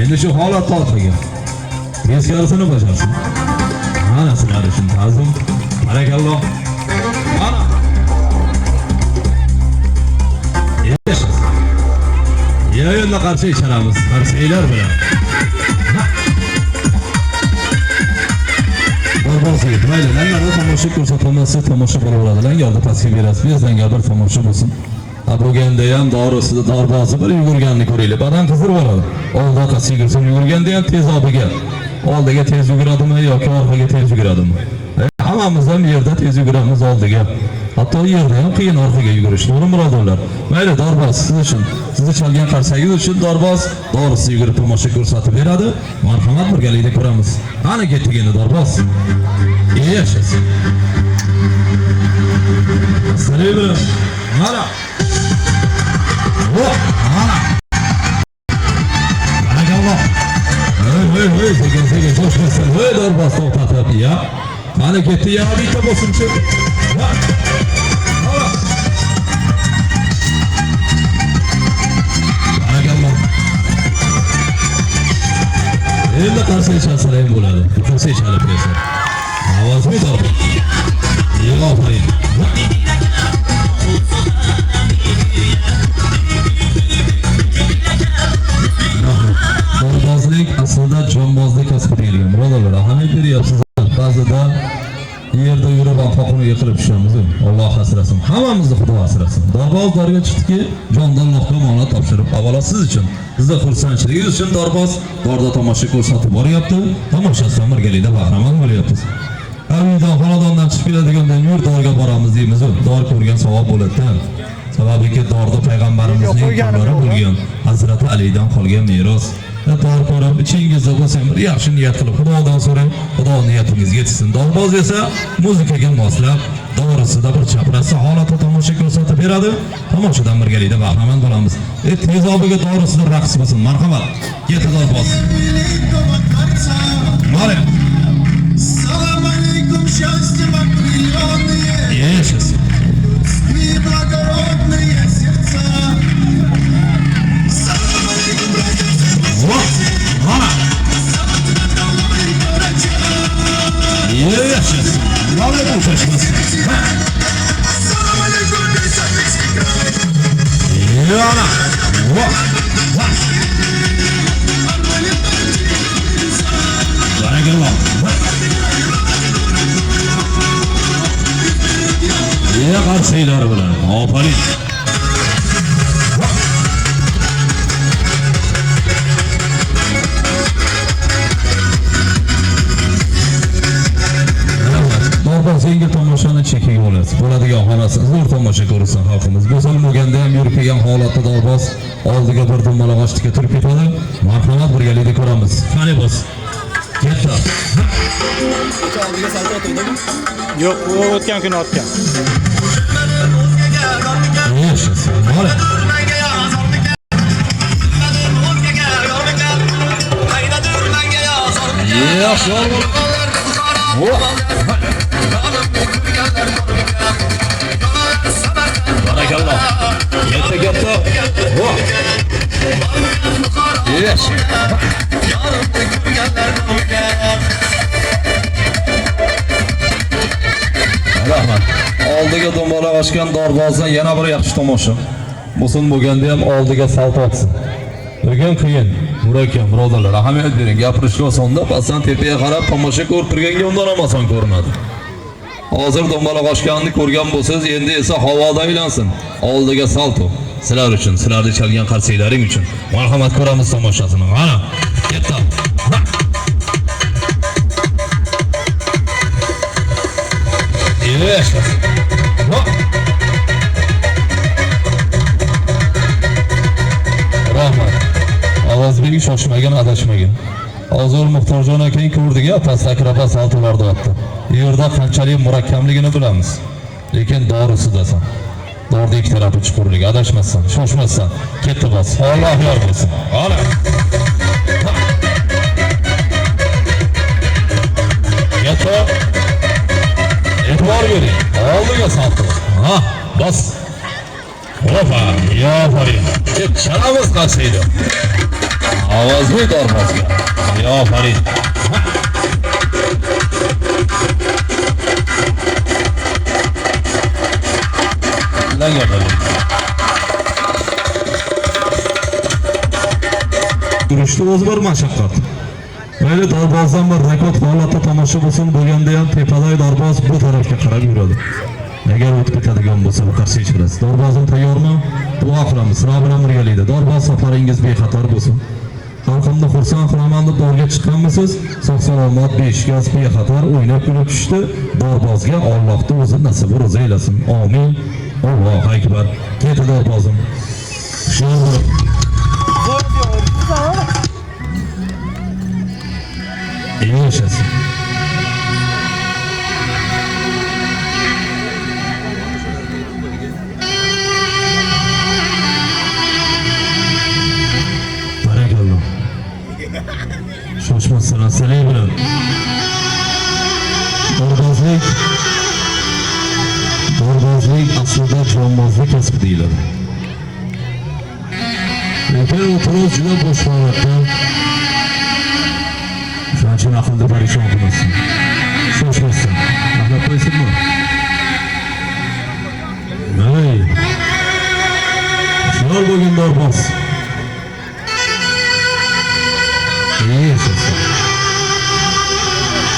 Endi shu holat orqaga. Teskarisini bajarsin. Mana sizlar uchun ta'zim. Barakalloh. Mana. Yashasın. Ya endi qarshi chalamiz, qarsaklar bilan. Dorboz yigit, mayli, langarda tomosha ko'rsatilmasa tomosha bo'laveradi. Langarda pastga berasiz, bez langar bir tomosha bo'lsin. Ha, bo'lganda ham dori ustida dorbozi bir yugurganini ko'ringlar. Badan qizdirib yuboradi. Oldi orqasi yugursin, yugurganda ham tez obiga. Oldiga tez yuguradimi yoki orqaga tez yuguradimi? Hammamiz ham yerda tez yuguramiz oldiga. Hatto yerda ham qiyin orqaga yugurish. To'g'rimi, birodarlar? Mayli, dorboz siz uchun, sizni chalgan qarsagingiz uchun dorboz dorisi yugurib tomosha ko'rsatib beradi. Marhamat, birgalikda ko'ramiz. Qani ketdik endi dorboz. Yashasin. Assalomu Mana. Oh, mana. Barakalloh. Hey, hey, hey, sekin sekin shoshmasdan. Hey, dorboz to'xtatib, ya. Qani ketdi, yana bitta bosimchi. Va. Mana. Barakalloh. Endi qarsak chalsalar ham bo'ladi. Qarsak chalib bersa. Ovozmi dorboz? Ofarin. Dorbozlik aslida jonbozlik kasbi deyilgan. Birodarlar, ahamiyat beryapsiz. Ba'zida yerda yurib ham qoqini yiqilib tushamiz. Alloh asrasin. Hammamizni Xudo asrasin. Dorboz dorga chiqdiki, jondan Allohga omonat topshirib, avvalo siz uchun, sizni xursandchiligingiz uchun dorboz dorda tomosha ko'rsatib boryapti. Tomoshasidan birgalikda bahramand bo'lyapmiz. Har uydan, xonadondan chiqib keladiganda yur dorga boramiz deymiz. Dor ko'rgan savob bo'ladi. Sababiki dorda payg'ambarimizning kunlari bo'lgan, Hazrati Alidan qolgan meros. Dor ko'rib ichingizda bo'lsa ham bir yaxshi niyat qilib Xudodan so'rang, Xudo niyatingizga yetsin. Dorboz esa muzikaga moslab, dorisida bir chaprasi holatda tomosha ko'rsatib beradi. Tomoshadan birgalikda bahramand bo'lamiz. Tezobiga dorisida raqs bo'lsin. Marhamat. Ketdi dorboz. Mana. Салам алейкум, счастьем окрыленные, Yashasin. людские благородные сердца. Салам алейкум, братья, Va. Mana. долой врача. Yashasin. Mana bu shoshmasin. Салам алейкум, весь Адыгский край. Yana. Va. Va. Barakalloh. Ya qarsaklar bilan. Ofarin. Dorboz yengil tomoshani chekiga olasiz. Bo'ladigan xonasi zo'r tomosha ko'rsin xalqimiz. Go'zal bo'lganda ham yurib kelgan holatda dorboz oldiga bir dumaloq ochdiga turib ketadi. Marhamat, birgalikda ko'ramiz. Qani bos. Ketdi. Oldiga salto otuvdimi? Yo'q, u o'tgan kuni otgan. Yashasin. Mana. Yaxshi bo'l. Barakalloh. Ketdi, ketdi. Va. Yes. Rahmat. Oldiga dumaloq ochgan dorbozdan yana bir yaxshi tomosha. Bo'lsin bo'lganda ham oldiga salto otsin. Lekin qiyin, murakkab, birodarlar, ahamiyat bering. Gapirishga osonda, pastdan tepaga qarab tomosha ko'rib turganga undan ham oson ko'rinadi. Hozir dumaloq ochganini ko'rgan bo'lsangiz, endi esa havoda aylansin. Oldiga salto. Sizlar uchun, sizlarni chalgan qarsaklaring uchun. Marhamat, ko'ramiz tomoshasini. Mana, ketdi. Ha. Yashasin. Va. Rahmat. Ovozbek shoshmagan, adashmagan. Hozir Muxtorjon akang ko'rdik, ya, past akraba saltolarda otdi. Yerda qanchalik murakkabligini bilamiz. Lekin dorisidasan. Dorni ikki tarafi chuqurlik, adashmassan, shoshmassan. Ketdi bos. Alloh yor bo'lsin. Ana. Ketdi. E'tibor bering. Oldiga salto. Ha, bos. Opa, ya ofarin. Chalamiz qarsaydi. Ovozli dorbozga. Yo Farid. Langarlar. Yurishda o'zi bir mashaqqat. Mayli, dorbozdan bir rekord holatda tomosha bo'lsin bo'lganda ham tepadagi dorboz bu tarafga qarab yuradi. Agar o'tib ketadigan bo'lsa, bu qarshi ichirasiz. Dorbozim tayyormi? Duo qilamiz. Sizlar bilan birgalikda. Dorboz, safaringiz bexatar bo'lsin. Xalqimni xursand qilaman deb dorga chiqqanmisiz? Sog' salomat 5 gaz bexatar o'ynab kulib tushdi. Dorbozga Allohning o'zi nasib ro'za eylasin. Amin. Allohu akbar. Ketdi dorbozim. Hushyor bo'lib. Yashasin. Barakalloh. Shoshmasdan asalik bilan. Dorbozlik aslida jonbozlik kasbi deyiladi. Lekin o'tiruv juda bo'sh holatda. Shuning uchun aqlni parishon qilmasin. Shoshmasdan. Aqlab qo'ysinmi? Hey. Hushyor bo'lgin dorboz.